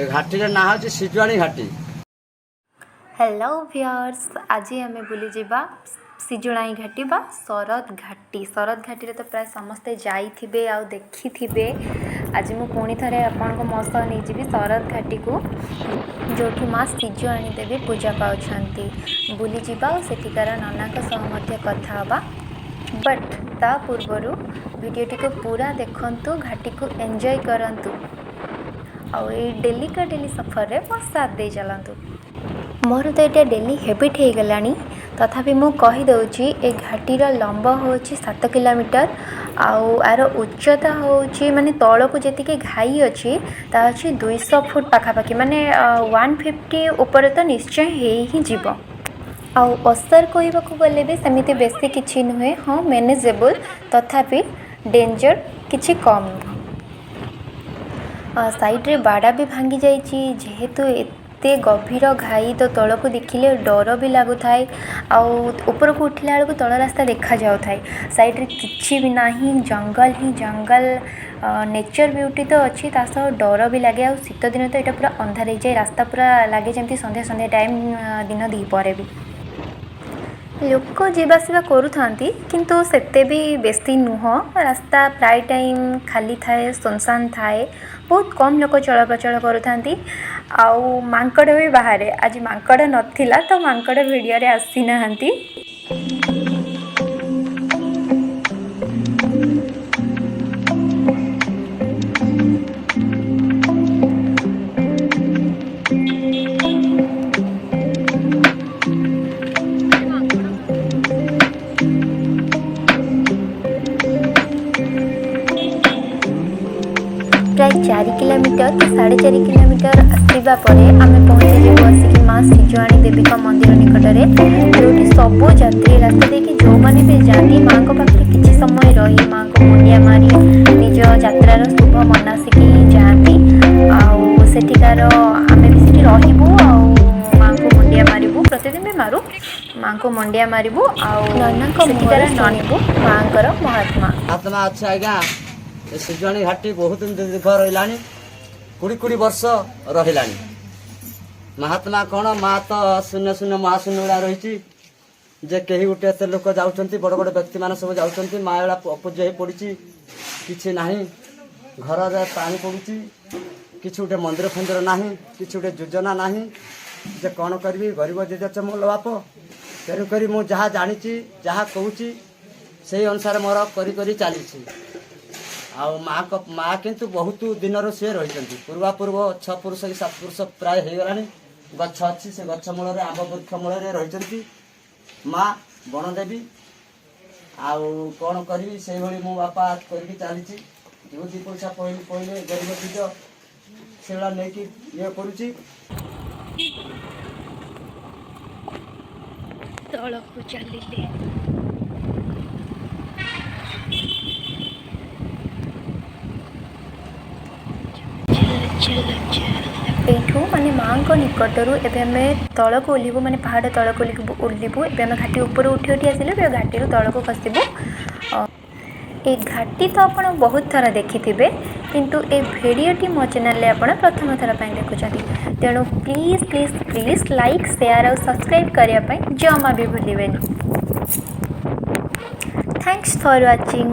ଏ ଘାଟିର ନାଁ ହେଉଛି ସିଜୁଆଣୀ ଘାଟି। ହ୍ୟାଲୋ ଭିୟର୍ସ, ଆଜି ଆମେ ବୁଲିଯିବା ସିଜୁଣାଇ ଘାଟି ବା ଶରତ ଘାଟି। ଶରତ ଘାଟିରେ ତ ପ୍ରାୟ ସମସ୍ତେ ଯାଇଥିବେ ଆଉ ଦେଖିଥିବେ। ଆଜି ମୁଁ ପୁଣି ଥରେ ଆପଣଙ୍କୁ ମୋ ସହ ନେଇଯିବି ଶରତ ଘାଟିକୁ, ଯେଉଁଠି ମା ସିଜୁଆଣୀ ଦେବୀ ପୂଜା ପାଉଛନ୍ତି। ବୁଲିଯିବା ଆଉ ସେଠିକାର ନନାଙ୍କ ସହ ମଧ୍ୟ କଥା ହେବା। ବଟ୍ ତା ପୂର୍ବରୁ ଭିଡ଼ିଓଟିକୁ ପୁରା ଦେଖନ୍ତୁ, ଘାଟିକୁ ଏନ୍ଜୟ କରନ୍ତୁ ଆଉ ଏଇ ଡେଲିକା ଡେଲି ସଫରରେ ମୋ ସାଥ ଦେଇ ଚାଲନ୍ତୁ। ମୋର ତ ଏଇଟା ଡେଲି ହ୍ୟାବିଟ୍ ହେଇଗଲାଣି। ତଥାପି ମୁଁ କହିଦେଉଛି, ଏ ଘାଟିର ଲମ୍ବ ହେଉଛି 7 କିଲୋମିଟର ଆଉ ଆର ଉଚ୍ଚତା ହେଉଛି, ମାନେ ତଳକୁ ଯେତିକି ଘାଇ ଅଛି ତା ଅଛି 200 ଫୁଟ ପାଖାପାଖି, ମାନେ 150 ଉପରେ ତ ନିଶ୍ଚୟ ହେଇ ହିଁ ଯିବ। ଆଉ ଓସାର କହିବାକୁ ଗଲେ ବି ସେମିତି ବେଶୀ କିଛି ନୁହେଁ। ହଁ, ମ୍ୟାନେଜେବୁଲ୍, ତଥାପି ଡେଞ୍ଜର କିଛି କମ୍ ନୁହଁ। ସାଇଡ଼୍ରେ ବାଡ଼ା ବି ଭାଙ୍ଗି ଯାଇଛି। ଯେହେତୁ ଏତେ ଗଭୀର ଘାଇ, ତ ତଳକୁ ଦେଖିଲେ ଡର ବି ଲାଗୁଥାଏ ଆଉ ଉପରକୁ ଉଠିଲା ବେଳକୁ ତଳ ରାସ୍ତା ଦେଖାଯାଉଥାଏ। ସାଇଡ଼୍ରେ କିଛି ବି ନାହିଁ, ଜଙ୍ଗଲ ହିଁ ଜଙ୍ଗଲ। ନେଚର୍ ବିୟୁଟି ତ ଅଛି, ତା ସହ ଡର ବି ଲାଗେ। ଆଉ ଶୀତ ଦିନ ତ ଏଇଟା ପୁରା ଅନ୍ଧାର ହେଇଯାଏ ରାସ୍ତା, ପୁରା ଲାଗେ ଯେମିତି ସନ୍ଧ୍ୟା ସନ୍ଧ୍ୟା ଟାଇମ୍। ଦିନ ଦ୍ୱିପହରେ ବି ଲୋକ ଯିବା ଆସିବା କରୁଥାନ୍ତି, କିନ୍ତୁ ସେତେ ବି ବେଶୀ ନୁହଁ। ରାସ୍ତା ପ୍ରାୟ ଟାଇମ୍ ଖାଲି ଥାଏ, ସୁନସାନ ଥାଏ, ବହୁତ କମ୍ ଲୋକ ଚଳପ୍ରଚଳ କରୁଥାନ୍ତି। ଆଉ ମାଙ୍କଡ଼ ବି ବାହାରେ। ଆଜି ମାଙ୍କଡ଼ ନଥିଲା, ତ ମାଙ୍କଡ଼ ଭିଡ଼ିଓରେ ଆସିନାହାନ୍ତି। ପ୍ରାୟ 4 କିଲୋମିଟର କି 4.5 କିଲୋମିଟର ଆସିବା ପରେ ଆମେ ପହଞ୍ଚିଯିବୁ ଆସିକି ମା ସିଜୁଆଣୀ ଦେବୀଙ୍କ ମନ୍ଦିର ନିକଟରେ, ଯେଉଁଠି ସବୁ ଯାତ୍ରୀ ରାସ୍ତା ଦେଇକି ଯେଉଁମାନେ ବି ଯାଆନ୍ତି, ମାଆଙ୍କ ପାଖରେ କିଛି ସମୟ ରହି, ମାଆଙ୍କୁ ମୁଣ୍ଡିଆ ମାରି ନିଜ ଯାତ୍ରାର ଶୁଭ ମନାସିକି ଯାଆନ୍ତି। ଆଉ ସେଠିକାର ଆମେ ବି ସେଠି ରହିବୁ ଆଉ ମାଆଙ୍କୁ ମୁଣ୍ଡିଆ ମାରିବୁ। ପ୍ରତିଦିନ ବି ମାରୁ। ମାଆଙ୍କୁ ମୁଣ୍ଡିଆ ମାରିବୁ ଆଉ ନନାଙ୍କ ସେଠିକାର ଶୁଣିବୁ ମାଆଙ୍କର ମହାତ୍ମା। ମହାତ୍ମା ଅଛି ଆଜ୍ଞା। ଏ ସିଜୁଆଣୀ ଘାଟି ବହୁତ ଦୀର୍ଘ ରହିଲାଣି, କୋଡ଼ି କୋଡ଼ି ବର୍ଷ ରହିଲାଣି। ମହାତ୍ମା କ'ଣ, ମା ତ ଶୂନ୍ୟ ଶୂନ୍ୟ ମହାଶୂନ୍ୟ ଭଳିଆ ରହିଛି ଯେ କେହି ଗୋଟେ ଏତେ ଲୋକ ଯାଉଛନ୍ତି, ବଡ଼ ବଡ଼ ବ୍ୟକ୍ତିମାନେ ସବୁ ଯାଉଛନ୍ତି, ମା ଏଗୁଡ଼ା ଅପୂଜ୍ୟ ହେଇ ପଡ଼ିଛି। କିଛି ନାହିଁ, ଘରରେ ପାଣି ପଡ଼ୁଛି, କିଛି ଗୋଟେ ମନ୍ଦିର ଫନ୍ଦିର ନାହିଁ, କିଛି ଗୋଟେ ଯୋଜନା ନାହିଁ ଯେ କ'ଣ କରିବି। ଗରିବ ଜେଜେ ମୋ ବାପ। ତେଣୁକରି ମୁଁ ଯାହା ଜାଣିଛି, ଯାହା କହୁଛି, ସେଇ ଅନୁସାରେ ମୋର କରି କରି ଚାଲିଛି। ଆଉ ମାଙ୍କ ମା କିନ୍ତୁ ବହୁତ ଦିନରୁ ସିଏ ରହିଛନ୍ତି। ପୂର୍ବାପୂର୍ବ ଛଅ ପୁରୁଷ କି ସାତ ପୁରୁଷ ପ୍ରାୟ ହେଇଗଲାଣି। ଗଛ ଅଛି, ସେ ଗଛ ମୂଳରେ, ଆମ୍ବ ବୃକ୍ଷ ମୂଳରେ ରହିଛନ୍ତି ମା ବଣଦେବୀ। ଆଉ କ'ଣ କରିବି, ସେଇଭଳି ମୋ ବାପା କରିକି ଚାଲିଛି। ଯେଉଁ ଦୁଇ ପଇସା ପଇଲେ ପଇଲେ ଗରିବ ବୀଜ ସେଗୁଡ଼ା ନେଇକି ଇଏ କରୁଛି। ତଳକୁ ଚାଲିଲେ। ଚାଲ ଚାଲ। ଏଇଠୁ, ମାନେ ମାଆଙ୍କ ନିକଟରୁ ଏବେ ଆମେ ତଳକୁ ଓହ୍ଲିବୁ, ମାନେ ପାହାଡ଼ ତଳକୁ ଓହ୍ଲିବୁ। ଏବେ ଆମେ ଘାଟି ଉପରୁ ଉଠି ଉଠି ଆସିଲୁ, ଏବେ ଘାଟିରୁ ତଳକୁ ଖସିବୁ। ଏ ଘାଟି ତ ଆପଣ ବହୁତ ଥର ଦେଖିଥିବେ, କିନ୍ତୁ ଏ ଭିଡ଼ିଓଟି ମୋ ଚ୍ୟାନେଲରେ ଆପଣ ପ୍ରଥମ ଥର ପାଇଁ ଦେଖୁଛନ୍ତି। ତେଣୁ please, please, please like, share ଆଉ ସବସ୍କ୍ରାଇବ୍ କରିବା ପାଇଁ ଜମା ବି ଭୁଲିବେନି। Thanks for watching.